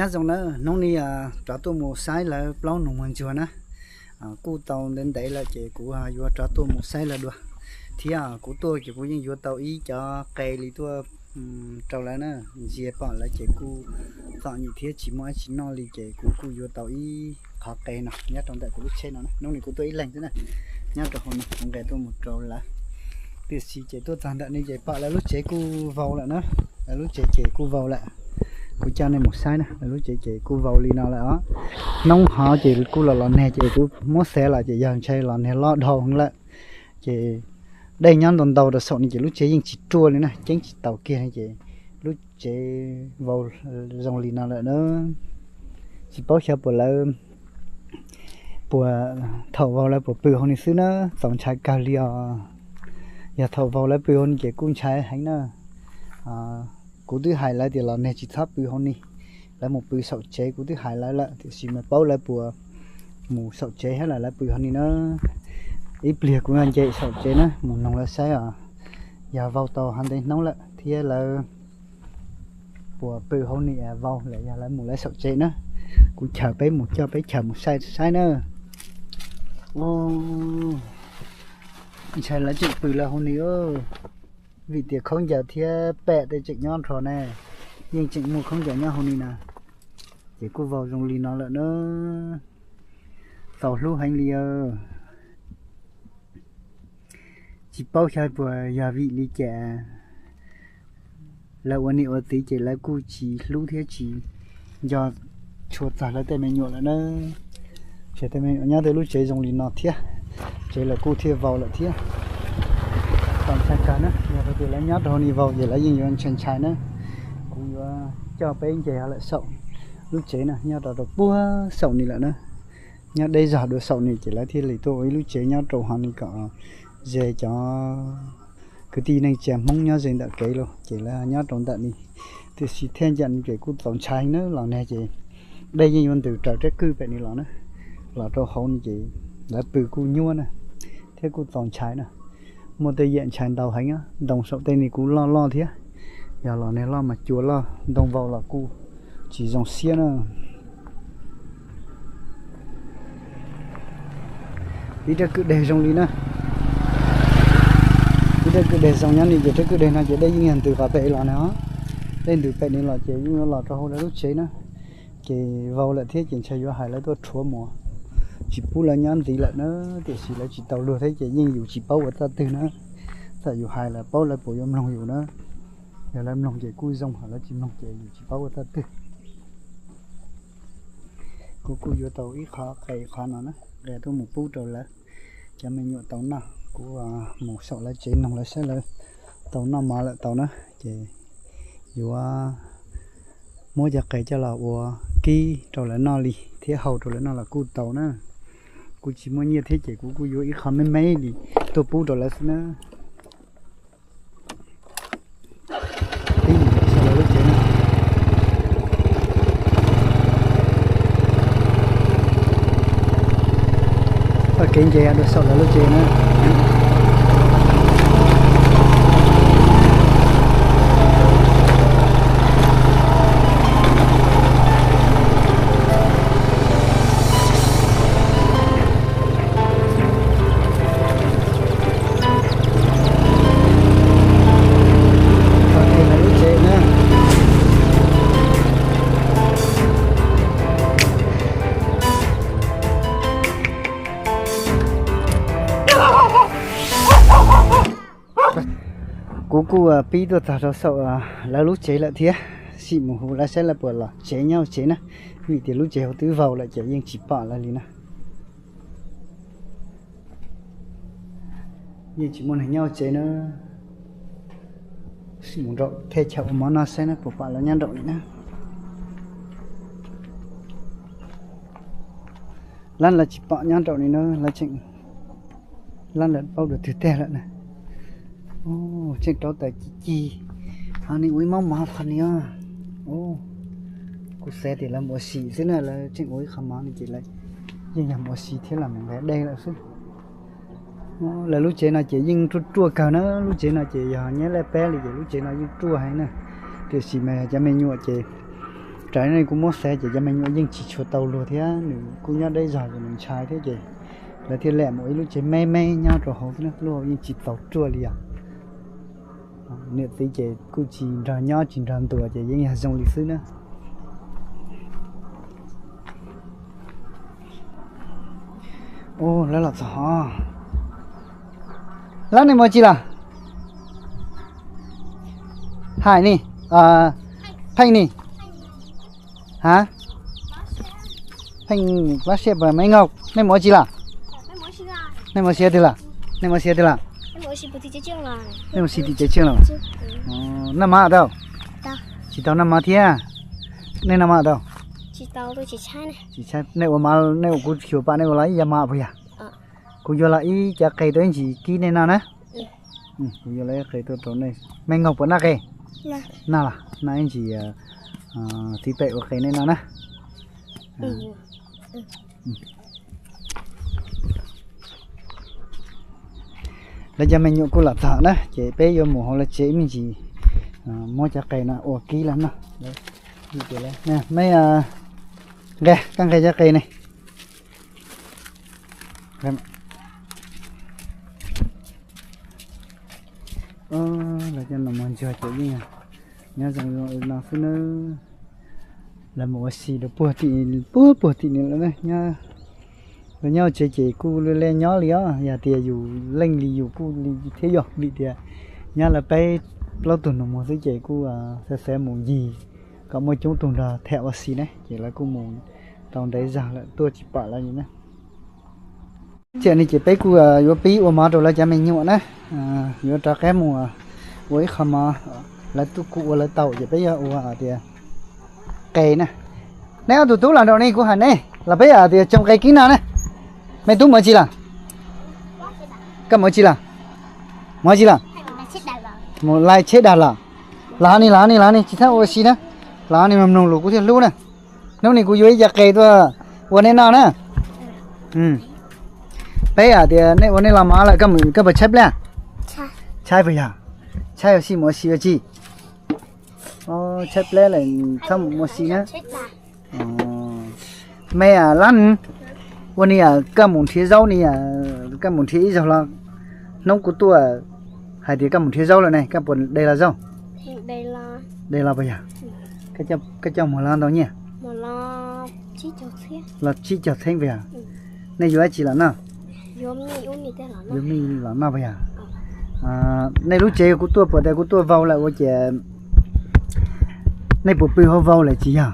Zoo na, hnub no rov tuaj mus saib lawv plaub nus muag ntsuag na. Kuj tau ntev ntev lawm ces kuv yuav rov tuaj mus saib lawv dua. Thiab kuv tuaj ces kuv yeej yuav tau ib co qe li tuaj rau lawv na. Ntsia pom lawv ces kuj txom nyem thiab tsis muaj dab tsi noj li ces kuv kuj yuav tau ib qho qe no nyob rau ntawm kuv lub tsheb no na. Hnub no kuv tuaj ib leeg xwb na, nyob rau hauv no kuv nqa tuaj mus rau lawv. Tiam sis ces tuaj txog ntawm no ces pom lawv lub tsev kuj vau lawm na. Lawv lub tsev ces kuj vau lawm. Kuv coj nej mus saib na, lawv lub tsev ces kuj vau li no lawm os. Hnub hov ces kuj los los nag ces kuv muab xav los ces yog ntshai los nag loj dhau heev lawm. Ces dej nyob ntau ntau rau saum no ces lub tsev yeej tsis ruaj li na, ceeb tsis taus kiag li ces lub tsev vau zoo li no lawm na. Tsis paub xyov puas lawv, puas thaum vau lawv puas pw hauv no xwb na, txaus ntshai kawg li os. Yog thaum vau lawv pw hauv no ces kuj ntshai heev na. Kuv twb hais lawv tias los nag tsis txhob pw hauv no, lawv mus pw saum tsev, kuv twb hais lawv lawm tiam sis mas paub lawv puas mus saum tsev thiab lawm lawv pw hauv no na. Ib pliag kuv nce saum tsev na mus noog lawv saib os, yog vau tau hov ntev hnub lawm thiab lawv puas pw hauv no vau lawm yog lawv mus lawv saum tsev na. Kuv chaw peb mus coj peb chaw mus saib saib na. Ntshai lawv tseem pw lawv hauv no, vim tias khaub ncaws thiab pem tej tseem nyob nrho ne, yeej tseem muaj khaub ncaws nyob hauv no na, ces kuj vau zoo li no lawm na. Txaus hlub heev li os. Tsis paub xyov puas yog vim li cas lawv ua niam ua txiv ces lawv kuj tsis hlub thiab tsis nco tshua txog lawv tej me nyuam lawm na. Ces tej me nyuam nyob tej lub tsev zoo li no thiab, tsev lawv kuj thiaj vau lawm thiab. Txaus ntshai kawg na, yog tias lawv nyob rau hauv no vau ces lawv yeej yuav ntshai ntshai na. Kuv yuav coj peb nce lawm saum lub tsev na, nyob rau rau puag saum no lawm na. Nyob deb zog dua saum no ces lawv thiaj li tuaj ua ib lub tsev nyob rau hauv no kom ze cov kwv tij neej tsa Hmoob nyob ze ntawm kev los ces lawv nyob rau ntawm no. Tiam sis thiaj ncaj no ces kuj txaus ntshai na, los nag ces dej yeej yuav ntws raws rab kwj pem no los na, los rau hauv no ces lawv pw kuj nyuaj na, thiab kuj txaus ntshai na. Muaj tej yam ntshai ntau heev, ntoo saum tej no kuj loj loj thiab. Yog los nag loj mas cua loj, ntoo vau los kuj tsis zoo siab na. Ib rab kwj deg zoo li na, ib rab kwj deg zoo nyob ni ces rab kwj deg no ces dej yeej yog ntws qhov pem los na. Dej ntws pem no los ces yeej yuav los rau hauv lawv lub tsev na. Ces vau lawm thiab ces ntshai yuav hais lawv tuaj rhuav mus, tsis pub lawv nyob ntxiv lawm na. Tiam sis lawv tsis tau luag thiab ces yeej yus tsis paub ua txaj twg na. Txawm yus hais lawv paub lawv puas yuav mloog yus na. Yog lawv mloog ces kuj zoo, lawv tsis mloog ces yus tsis paub ua txaj twg. Kuv kuj yuav tau ib qho qe qhov no na, qe tuaj mus pub rau lawv cov me nyuam tau noj. Kuv mus saum lawv tsev noog lawv saib lawv tau noj mov lawm tau na, ces yuav muab cov qe coj los ua kib rau lawv noj li thiab hau rau lawv noj los kuj tau na. Kuv tsis muaj nyiaj thiab ces kuv kuj yuav ib qho me me li tuaj pub rau lawv xwb na. Txoj kev nce dua saum lawv lub tsev na. Kuv kuj pib tuaj txog rau saum lawv lub tsev lawm thiab, sim mus hu lawv saib lawv puas los tsev nyob hauv tsev na, vim tias lub tsev hauv twb vau lawm ces yeej tsis pom lawv li na. Yeej tsis muaj neeg nyob hauv tsev na. Sim mus nraum thaj chaw ua mov noj saib na puas pom lawv nyob nraum li na. Lawv, lawv tsis pom nyob nraum li na, lawv tseem, lawv, lawv paub dua twg tag lawm na. Tseem rauv taws ci ci, ho nim ua ib mab mov qhov ni os. Kuv xav tias lawv mus ua si xwb na, lawv tseem ua ib qho mov no ces lawv yeej yog mus ua si thiab los mus nqa dej lawm xwb. Lawv lub tsev no ces yeej ruaj ruaj kawg na, lub tsev no ces yog nyab laj peb li ces lub tsev no yeej ruaj heev na. Tiam sis mas yog cov me nyuam ces Raws li kuv muab xav ces cov me nyuam yeej tsis tshua tau luag thiab nws kuj nyob deb zog ces nws ntshai thiab ces lawv thiaj li mus ib lub tsev me me nyob rau hauv xwb na, lub hauv yeej tsis txaus ruaj li os. Niam txiv ces kuj tsis nrog nyob tsis nrog ntuas ces yeej yog zoo li xwb na. Ub, lawv los txog. Lab, nej mus ua tsi lawm? Hais ni, Pheej ni. Ha? Pheej, Lab Siab, Maiv Nkaug, nej mus ua tsi lawm? Nej mus ua si twg lawm? Nej mus ua si twg lawm? Nej mus ua si tim tsev tshiab lawm? Noj mov tau? Tsis tau noj mov thiab. Nej noj mov tau? Nej ua mov, nej ua kuv xyuas pam nej ua los ib yam mov puas yog? Kuv yuav los ib co qe tuaj ib ntsis kib nej noj na. Kuv yuav los ib qe tuaj rau nej. Maiv Nkaug puas noj qe? Noj los noj ib ntsis, txiv pem ua qe nej noj na. Lawv cov me nyuam kuj los txog na ces peb yuav mus hauv lawv tsev ib me ntsis, muab cov qe no ua kib los noj. Maiv, nqe, koj nqe cov qe ne. Lawv cov nus muag ntsuag ces yeej nyob zoo no xwb nawb. Lawv mus ua si rau puag tim, puag puag tim ni lawm. Lawv nyob tsev ces kuj li nyob li os, yog tias yus leej li yus kuj li thiab yog vim tias nyob lawv peb plaub tug nus muag xwb ces kuj xav xav mus ncig kom muaj coob tug nrog tham ua si ne ces lawv kuj mus tau ntev zog lawm tuaj tsis pom lawv li na. Tiam no ces peb kuj yuav pib ua mov rau lawv cov me nyuam na, yuav rov qab mus ua ib qho mov, lawv kuj ua lawv tau ces peb yuav ua tias qe na. Neb ob tug tub los nraum ne kuv hais neb los peb tias tsoo qe kib noj na. Me tub mus ua tsi lawm? Koj mus ua tsi lawm? Mus ua tsi lawm? Mus laij tsheb dag lawm. Los ni, los ni, los ni, tsis txhob ua si na. Los ni mloog lus kuv thiaj hlub na. Hnub ni kuv yuav ib co qe tuaj ua nej noj na. Peb hais tias nej ua nej los mov lawm, koj puas tshaib plab? Tshaib puas yog? Tshaib ua si mus ua si ua tsi? Tshaib plab lawm txhob mus ua si na. Me Lab, ua ni koj mus nrhiav zaub ni, koj mus nrhiav ib zaug los, hnub kuv tuaj hais tias koj mus nrhiav zaub lawm ne, koj puas de los zaub? De los puas yog? Koj coj muag los ntau nyiaj? Los tsib caug txheeb puas yog? Nej yuav dab tsi los noj? Yuav mij los noj puas yog? Nej lub tsev kuv tuaj puas tias kuv tuaj vau lawm ua cas nej puas pw hauv vau lawm tsis yog?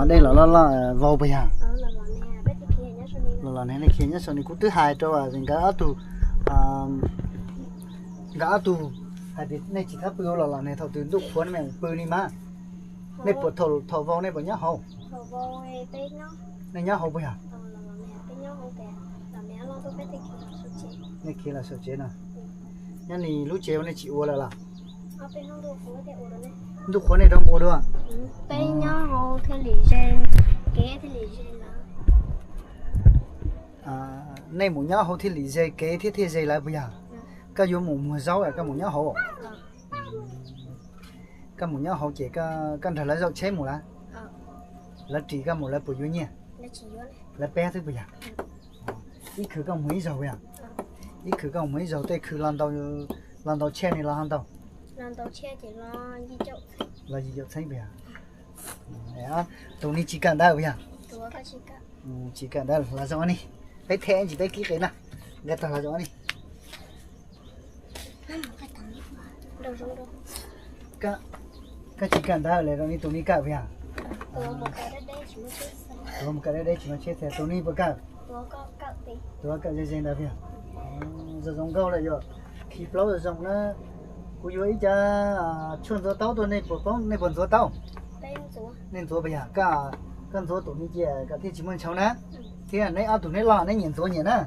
Dej los loj loj vau puas yog? Los los ne nej khiav nyob saum ni, kuv twb hais rau nkawd ob tug, nkawd ob tug hais tias nej tsis txhob pw hauv los los ne, thaum twg ntuj qhuav nej mam pw li mas. Nej puas, thaum vau nej puas nyob hauv? Nej nyob hauv puas yog? Nej khiav los saum tsev no. Nyob ni lub tsev nej tsis ua lawm los? Ntuj qhuav nej rov mus ua dua? Nej mus nyob hauv thiaj li ze kev thiab thiaj ze lawv puas yog? Koj yuav mus muag zaub koj mus nyob hauv? Koj mus nyob hauv ces koj nrog lawv zaum tsheb mus lawm? Lawv ris koj mus lawv puas yuav nyiaj? Lawv pab xwb puas yog? Ib khw koj muag ib zaug puas yog? Ib khw koj muag ib zaug tej khw los ntau tsheb ne los ho ntau? Los yim caum txheeb puas yog? Tus ni tsis kawm ntawv puas yog? Tsis kawm ntawv los zoo ni. Peb them ntsis peb kib qe na. Nkawd tag los zoo ni. Koj tsis kawm ntawv lawm, zoo li tus ni kawm puas yog? Tus mus kawm deb deb tsis muaj tsheb, tus ni puas kawm? Tus kawm ze ze ntawd puas yog? Zoo zoo nkauj lawm yog. Khi plaub zoo zoo na. Kuv yuav ib co tshuaj ntxuav taub tuaj, nej puas paub, nej puas ntxuav taub? Nej ntxuav puas yog? Koj ntxuav tus ni cia kom thiaj tsis muaj ntshav na. Thiab neb ob tug neb loj neb nyiam ntxuav nyiam na.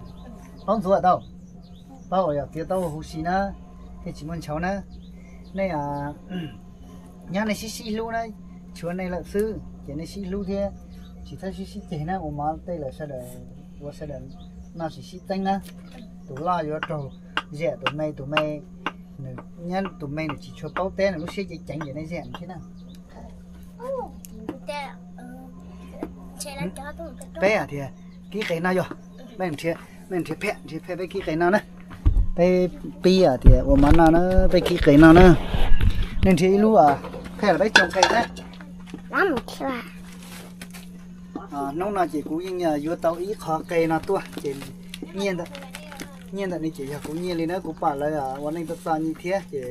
Paub ntxuav tau? Paub, yog txiav taub huv si na, thiaj tsis muaj ntshav na. Nej nyob nej sib sib hlub na, tshuav nej lawm xwb ces nej sib hlub thiab, tsis txhob sib sib ceg na, ua mov tej lawm sawv daws ua sawv daws noj tsis sib txeeb na. Tus loj yuav raug ziam tus me, tus me Nyob tus me nws tsis tshua paub teb, nws lub siab ceev ceev ces nej zam thiab na. Peb hais tias kib qe no yog, nej nrhiav, nej nrhiav phaj, nrhiav phaj peb kib qe no na. Peb pib hais tias ua mov no na, peb kib qe no na. Nej nrhiav ib lub phaj los peb tsoo qe na. Hnub no ces kuv yeej yuav tau ib qho qe no tuaj ces nyiaj ntawm, nyiaj ntawm no ces yog kuv nyiaj li na, kuv pom lawv ua neej txom txom nyem thiab ces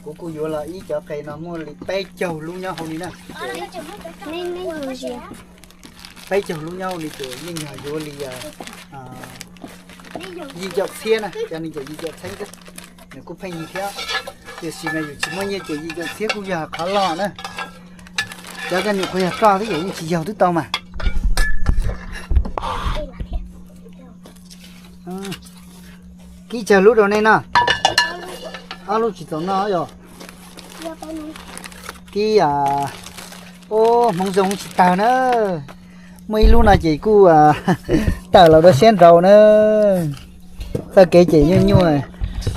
kuv kuj yuav los ib cov qe no muaj li peb caug lub nyob hauv li na. Peb caug lub nyob hauv li ces yeej yog yuav li yim caum txhiab na, cov neeg ces yim caum txhiab xwb, nws kuj pheej yig thiab. Tiam sis mas yus tsis muaj nyiaj ces yim caum txhiab kuj yog qhov loj na. Cov koj nyuam qhuav yog roj xwb ces yeej tsis yaug twb tau mas. Kib tsawg lub rau nej no? Ob lub tsis txaus noj yog. Kib, ub, hmoov zoo tsis tawg na. Muaj ib lub no ces kuj tawm los rau siab nraud na. Txoj kev ces nyuaj nyuaj,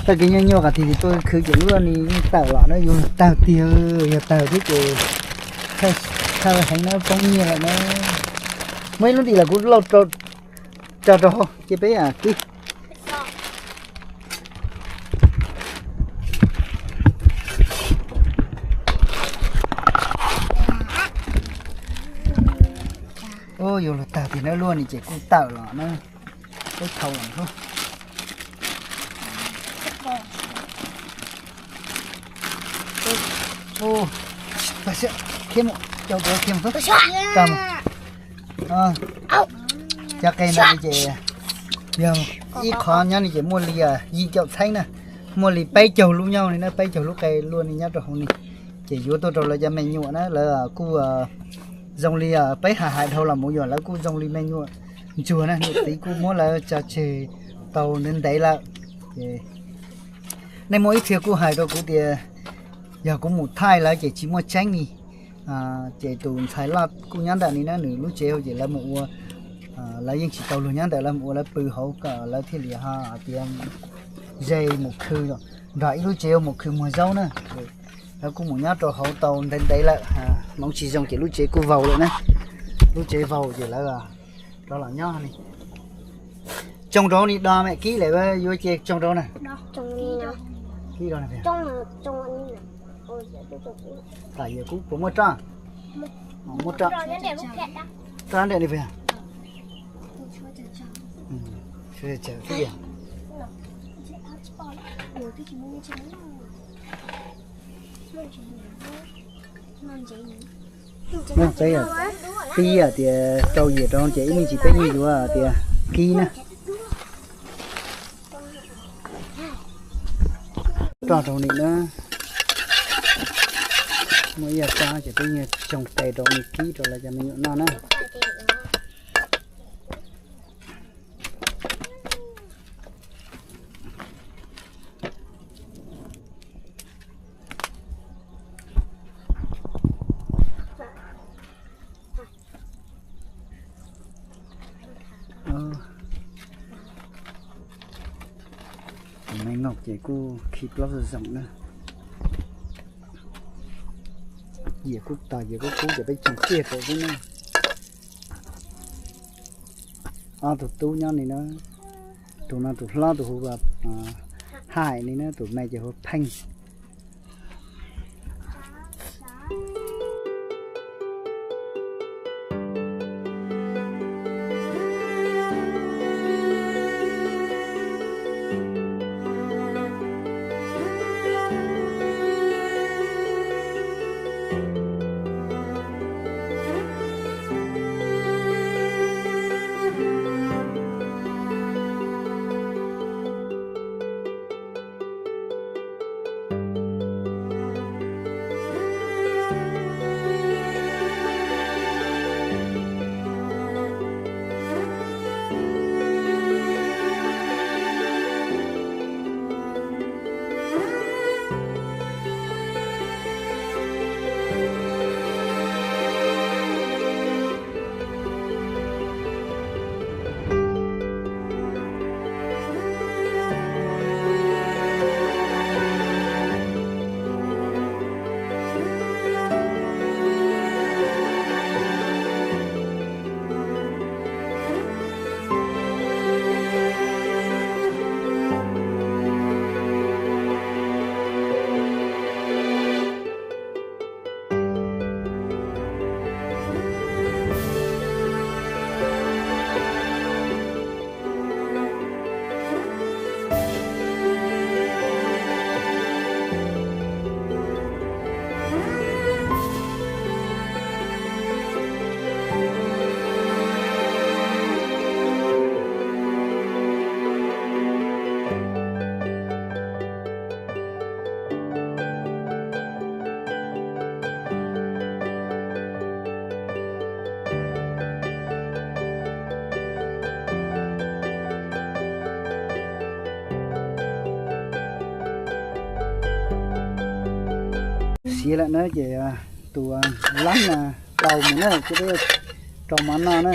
txoj kev nyuaj nyuaj qhov tiag tiag tuaj khwv ces lub no yeej tawm los na, yog tawg tiag, yog tawg thiab ces thawj heev na, poob nyiaj lawm na. Muaj ib lub ntim los kuv lauj tso rau hauv ces peb kib. Ub, yuav luag tawg tiag na, lub no ces kuj tawm los na. Ub, thau los. Cov qe ntawm no ces yog ib qho nyob no ces muaj li yim caum txheeb na, muaj li peb caug lub nyob li na, peb caug lub qe luaj li nyob rau hauv ni. Ces yuav tuaj rau lawv cov me nyuam na, lawv kuj zoo li peb hais hais dhau los mus yog lawv kuj zoo li me nyuam ntsuag na, niam txiv kuj muab lawv tso tseg tau ntev ntev lawm. Ces nej muaj ib txhia kuj hais rau kuv tias yog kuv mus thaij lawv ces tsis muaj tseeb li. Ces tus ntxhais loj kuj nyob ntawm ni na, nws lub tsev hauv ces lawv mus ua, lawv yeej tsis tau luag nyob ntawm, lawv mus ua lawv pw hauv kom lawv thiaj li ho hais tias ze mus khw, nrog ib lub tsev mus khw muag zaub na. Lawv kuj mus nyob rau hauv tau ntev ntev lawm, hmoov tsis zoo ces lub tsev kuj vau lawm na. Lub tsev vau ces lawv rov los nyob ni. Tsoo rau ni, do me kib lawm yuav cia tsoo rau na. Kib rau na. Tam yawm kuv puas muaj roj? Muaj roj. Roj nram ni puas yog? Peb pib hais tias rau yim rau ces ib me ntsis peb yeej yuav tias kib na. Roj rau ni na. Muaj ib yam roj ces peb yeej tsoo qe rau ni kib rau lawv cov me nyuam noj na. Tus me no ces kuj khi plaub zoo zoo na. Yim kuj tag, yim kuj kub ces peb tseem tiag rau xwb na. Ob tug tub nyob ni na, tus no tus hlob tus hu ua Haim ni na, tus me ces hu ua Pheej. Ib lawm na ces tus lab na tau mus na ces peb rau mov noj na.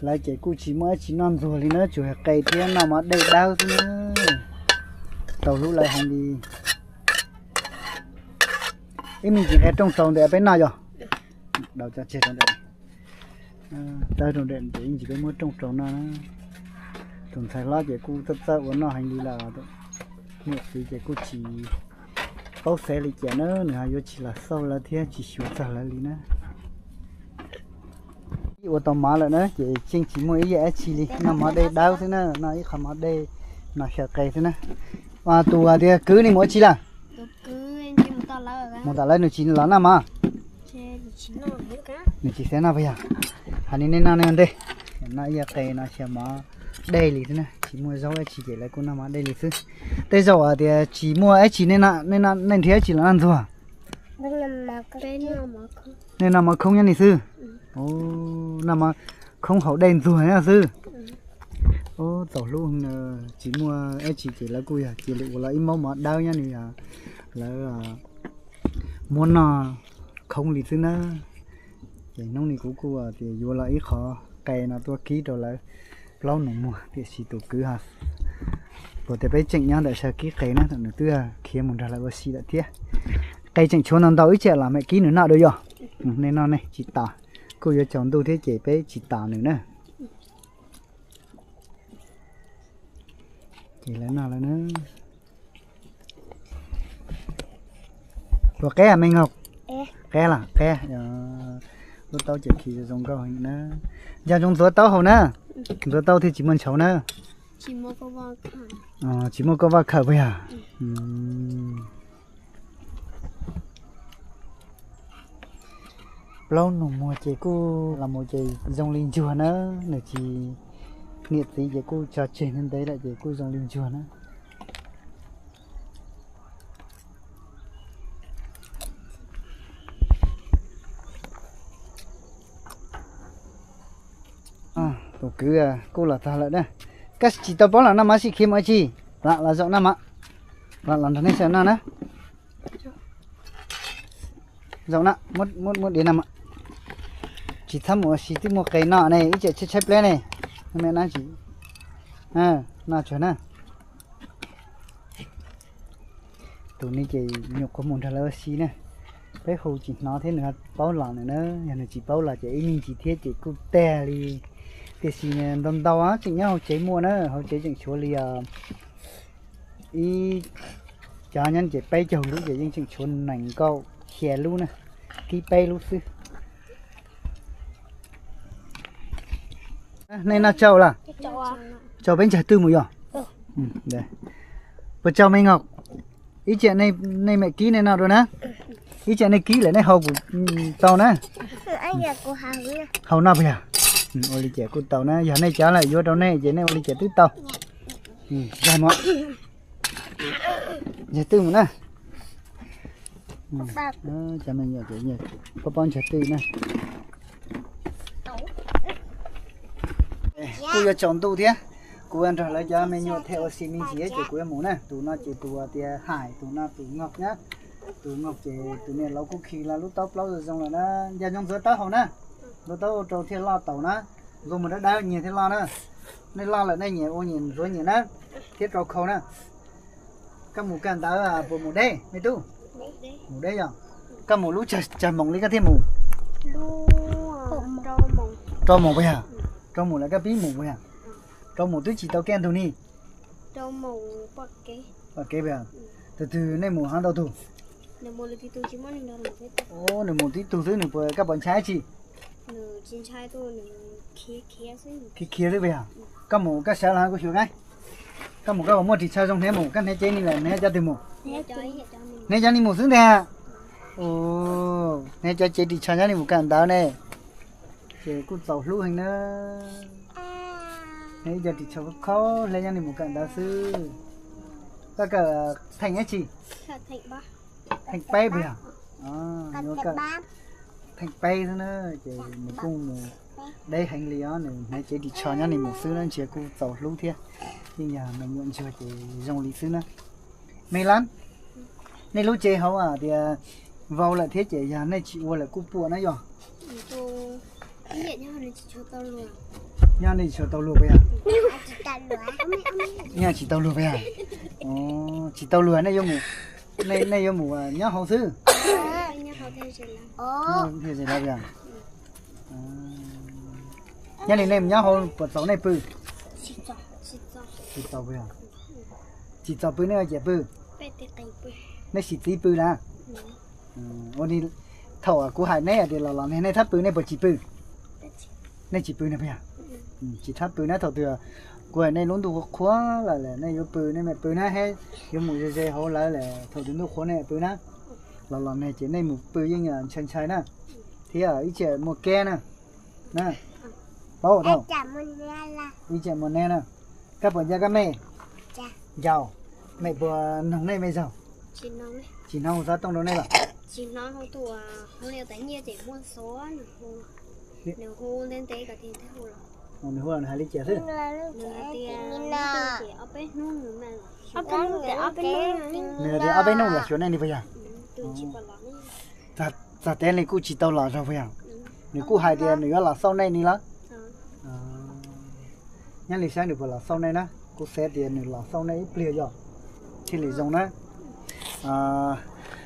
Lawv ces kuj tsis muaj dab tsi noj ntxuag li na, tsuas qe thiab noj mov dej dawb xwb na. Tau hlub lawv heev li. Ib me ntsis nqa rooj rau ntawm peb noj yog. Dau cov tseg rau ntawm. Tawb rau ntawm ntawm ib ntsis peb muab rooj rau noj na. Tus ntxhais hlob ces kuj txawj txawj ua noj heev li lawm. Niam txiv ces kuj tsis paub xav li cas na, nws ho yuav tsis los xauj lawv thiab tsis xyuas txog lawv li na. Ib ua tau mov lawm na ces tseem tsis muaj ib yam dab tsi li, noj mov dej dawb xwb na, noj ib qho mov dej no xyaw qe xwb na. Tus tias kwv ne mus ua tsi lawm? Mus tom lawv, nws tsis los noj mov? Nws tsis xav noj puas yog? Hais li nej noj nej ua ntej, noj ib yam qe no xyaw mov dej li xwb na, tsis muaj zaub dab tsi ces lawv kuj noj mov dej li xwb. Tej zaum tias tsis muaj dab tsi, nej nrhiav dab tsi los noj ntxuag? Nej noj mov khoob nyob ni xwb. Noj mov khoob haus dej ntxuag nyob xwb. Ub, txaus hlub na, tsis muaj dab tsi ces lawv kuj yog cia li ua los ib maub mov dawb nyob ni, lawv muab noj khoob li xwb na. Ces hnub ni kuv kuj tias yuav los ib qho qe no tuaj kib rau lawv plaub nus muag, tiam sis tus kwv ho puas tias peb tseem nyob ntawm sawv kib qe na, nws twb khiav mus nrog lawv ua si lawm thiab. Qe tseem tshuav ntau ntau, ib tsam los mam kib nws noj dua yog. Nej noj nej tsis tas, kuj yuav tsaus ntuj thiab ces peb tsis tas nws na. Ces lawv noj lawv na. Puas qeb me Ngaug? Qeb los qeb. Lub taub ces khi zoo nkauj heev na. Nco ntsoov ntxuav taub hau na, ntxuav taub thiaj tsis muaj ntshauv na. Tsis muaj koj vaj khawm puas yog? Plaub nus muag ces kuj los mus ces zoo li ntsuag na, nws tsis, niam txiv ces kuj tso tseg ntev ntev lawm ces kuj zoo li ntsuag na. Tus kwv kuj los txog lawm na. Koj tsis tau paub los noj mov, sib khiav mus ua tsi? Los, los zaum noj mov, los, los nrog nej sawv noj na. Zaum no, muab diav no, tsis txhob mus ua si twb muaj qe noj ne, ib tsam tshaib tshaib plab ne. Noj tsuag na. Tus no ces nyuam qhuav mus nrog lawv ua si na, peb hu tsis hnov thiab nws paub los nws na, yog nws tsis paub los ces ib me ntsis thiab ces kuj tag li. Tiam sis ntau ntau tseem nyob hauv tsev muaj na, hauv tsev tseem tshuav li ib cov nyob ces peb caug lub ces yeej tseem tshuav nees nkaum xya lub na, kib peb lub xwb. Nej noj tsau los? Tsau peb ntsag twj mus yog? Puas tsau me Ngaug? Ib tsam nej mam kib nej noj dua na. Ib tsam nej kib lawm nej hau kuv tau na. Hau noj puas yog? Ua li cas kuj tau na, yog nej cov lawm yuav rau nej ces nej ua li cas twb tau. Ntag, ntag twj mus na. Cov me nyuam ces pob pob ntsag twj na. Kuj yuav tsaus ntuj thiab, kuv nrog lawv cov me nyuam them ua si me ntsis ces kuv yuav mus na. Tus no ces tus tias Hais, tus no tus Ngaug na. Tus Ngaug ces tus niam laus kuj khi los lub taub plaub zoo zoo lawm na. Nco ntsoov ntxuav taub hau na, lub taub rau thiaj loj taus na. Ntxuav mus dawb dawb nyias thiaj loj na. Nej loj lawm nej nyias ua nyias ntxuav nyias na, thiab rau khau na. Koj mus kawm ntawv puas mus deb me tub? Mus deb yog? Koj mus lub tsawg moos li koj thiaj mus? Rau moos puas yog? Rau moos lawm koj pib mus puas yog? Rau moos twb tsis tau kaj ntug ni. Pom kev puas yog? Tus twg nej mus ho ntau tug? Nws mus tib tug xwb nws puas, koj puas ntshai dab tsi? Khiav khiav xwb puas yog? Koj mus koj sawv los kuv xyuas na. Koj mus koj puas muaj ris tsho zoo hnav mus, koj hnav cev ni lawm hnav cov twg mus? Hnav cov ni mus xwb ntag. Hnav cov cev ris tsho nyob ni mus kawm ntawv ne. Ces kuj txaus hlub heev na. Hnav ib co ris tsho khaub hle nyob ni mus kawm ntawv xwb. Koj kawm theem dab tsi? Theem peb puas yog? Theem peb xwb na. Ces nws kuj mus deb heev li os, nws hnav cev ris tsho nyob ni mus xwb na, ntshe kuj txaus hlub thiab. Yeej yog me nyuam ntsuag ces zoo li xwb na. Me lab, Nej lub tsev hauv tias vau lawm thiab ces yog nej tsis ua lawm kuj puam na yog? Nyob nej tsis tshua tau luag puas yog? Nyob tsis tau luag puas yog? Tsis tau luag nej yuav mus, nej yuav mus nyob hauv xwb. Nyob li nej mus nyob hauv puas txaus nej pw? Tsis txaus pw. Tsis txaus pw nej ua cas pw? Nej sim txiv pw lawm. Ua li thaum kuv hais neb tias los los ne nej thab pw nej puas tsis pw? Nej tsis pw na puas yog? Tsis thab pw na, thaum twg kuv hais nej lub ntuj qhuav qhuav lawm nej yuav pw nej mam pw na, yuav mus ze ze hauv lawv lawm thaum twg ntuj qhuav nej pw na. Los los ne ces nej mus pw yeej ntshai ntshai na, thiab ib tsam muaj keb na. Paub tau? Ib tsam muaj neb na. Koj puas nco koj me? Nco. Me puas noog nej me zaug? Tsis hnov hu xov tooj rau nej los? Nws hu los nws hais li cas xwb? Nws tias ob peb hnub los xyuas nej li puas yog? Txog tev li kuj tsis tau los zog puas yog? Nws kuj hais tias nws yuav los xauj nej ni los? Nyob li saib nws puas los xauj nej na, kuv xav tias nws los xauj nej ib pliag yog thiaj li zoo na.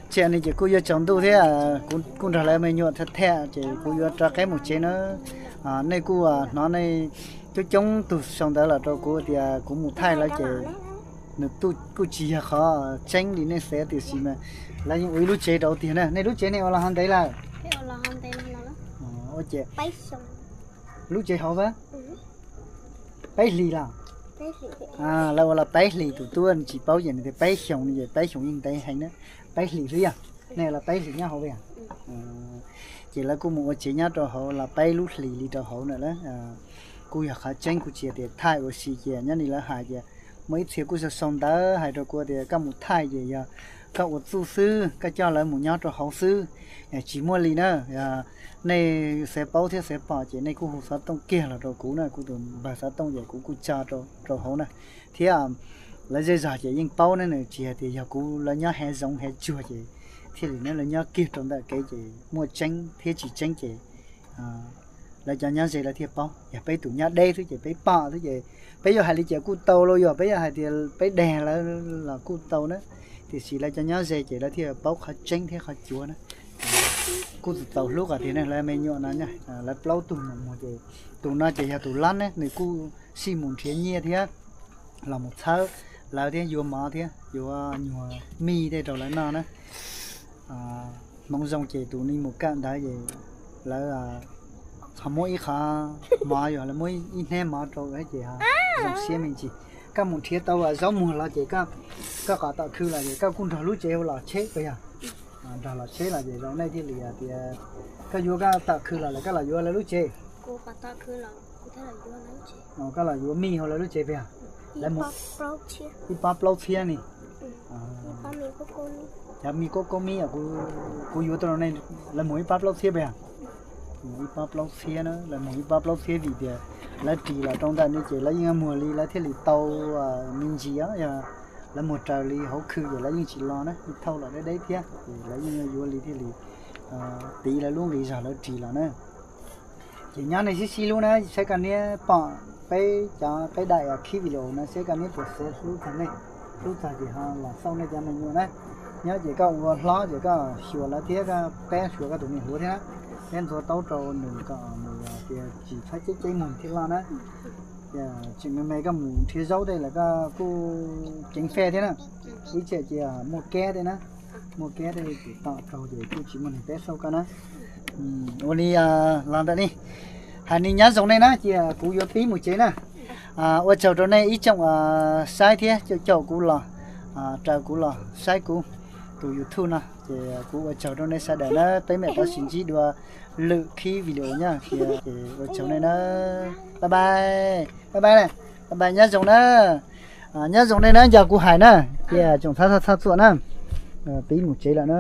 Tsam no ces kuj yuav tsaus ntuj thiab, kuv kuj nrog lawv me nyuam tham tham ces kuv yuav rov qab mus tsev na. Nej kuj hnov nej coob coob tus sau ntawv los rau kuv tias kuv mus thaij lawv ces nws kuj tsis yog qhov tseeb li nej xav tiam sis mas lawv yeej ua ib lub tsev rau tiag na. Nej lub tsev nej ua los ho ntev lawm? Ua ces lub tsev hauv peb hlis los? Lawv ua los peb hlis, tus tub tsis paub ces nws tias peb xyoos no ces peb xyoos yeej ntev heev na. Peb hlis xwb yog? Nej ua los peb hlis nyob hauv peb yog? Ces lawv kuj mus ua tsev nyob rau hauv los peb lub hlis li rau hauv na. Kuj yog qhov tseeb kuj tsis tias thaij ua si ces nyob li lawv hais ces muaj ib txhia kuj sau sau ntawv hais rau kuv tias koj mus thaij ces yog koj ua txuj xwb, koj coj lawv mus nyob rau hauv xwb. Tsis muaj li na. Nej xav paub thiab xav pom ces nej kuj hu xov tooj kiag los rau kuv na, kuv tus npawb xov tooj ces kuv kuj tso rau hauv na. Thiab lawv zej zog ces yeej paub na, nws tsis hais tias yog kuv lawv nyob hev zoov hev tsuag ces thiaj li na, lawv nyob kiag rau ntawm kev ces muaj tseeb thiab tsis tseeb ces lawv cov nyob ze lawv thiaj paub. Yog peb tus nyob deb xwb ces peb pom xwb ces peb yuav hais li cas kuj tau los yog peb yuav hais tias peb dag lawv los kuj tau na. Tiam sis lawv cov nyob ze ces lawv thiaj paub qhov tseeb thiab qhov cuav na. Kuj txaus hlub kom tiag ne lawv me nyuam no, lawv plaub tug mus muag ces tus no ces yog tus lab ne, nws kuj sij mus nrhiav nyiaj thiab los mus txhawb lawv thiab yuav mov thiab yuav nyuag mij tej rau lawv noj na. Hmoov zoo ces tus ni mus kawm ntawv ces lawv ho muab ib qho mov, yog lawv muab ib hnab mov rau ces zoo siab me ntsis. Koj mus nrhiav tau zaub muag los ces koj qhov tom khw los ces koj kuj nrog lub tsev hu los tsheb puas yog? Nrog los tsheb los ces zoo nej thiaj li tias koj yuav koj tom khw los lawm koj los yuav lawv lub tsev. Koj los yuav mij hauv lawv lub tsev puas yog? Ib pob plaub txhiab ni. Cov mij koj koj mij, kuv yuav tau rau nej, lawv muag ib pob plaub txhiab puas yog? Ib pob plaub txhiab na, lawv muag ib pob plaub txhiab vim tias lawv ris los rau ntawm no ces lawv yeej muag li lawv thiaj li tau me ntsis os. Yog lawv muag raws li hauv khw ces lawv yeej tsis los na, ib thauj los deb deb thiab ces lawv yeej yuav li thiaj li tiv lawv lub nqi zog lawv ris los na. Ces nyob nej sib sib hlub na, saib koj niab pom peb cov peb daim khib video no saib koj niab puas xav hlub txog nej, hlub txog ces ho los xauj nej cov me nyuam na. Nyob ces koj ua hlob ces koj xyuas lawv thiab koj pab xyuas koj tus me hluas thiab na, thiab ntxuav taub rau nws kom nws tias tsis txhob ceb ceb muag thiaj loj na. Tseem me me koj mus nrhiav zaub tej lawm koj kuj ceev faj thiab na, ib tsam ces muaj kab tej na, muaj kab tej ces tom raug ces kuj tsis muaj neeg pab xauj koj na. Ua li los ntawm ni, hais li nyob zoo nej na, cia kuv yuav pib mus tsev na. Ua tsaug rau nej ib tsoom saib thiab caum caum kuv los, raws kuv los saib kuv tus YouTube no, ces kuv ua tsaug rau nej sawv daws na, peb mam rov sib ntsib dua lwm khib video nyob, ces ua tsaug nej na. Bye bye, bye bye, bye bye, nyob zoo na. Nyob zoo nej na, nco kuv hais na, cia tsoom txhab txhab txuam na, pib mus tsev lawm na.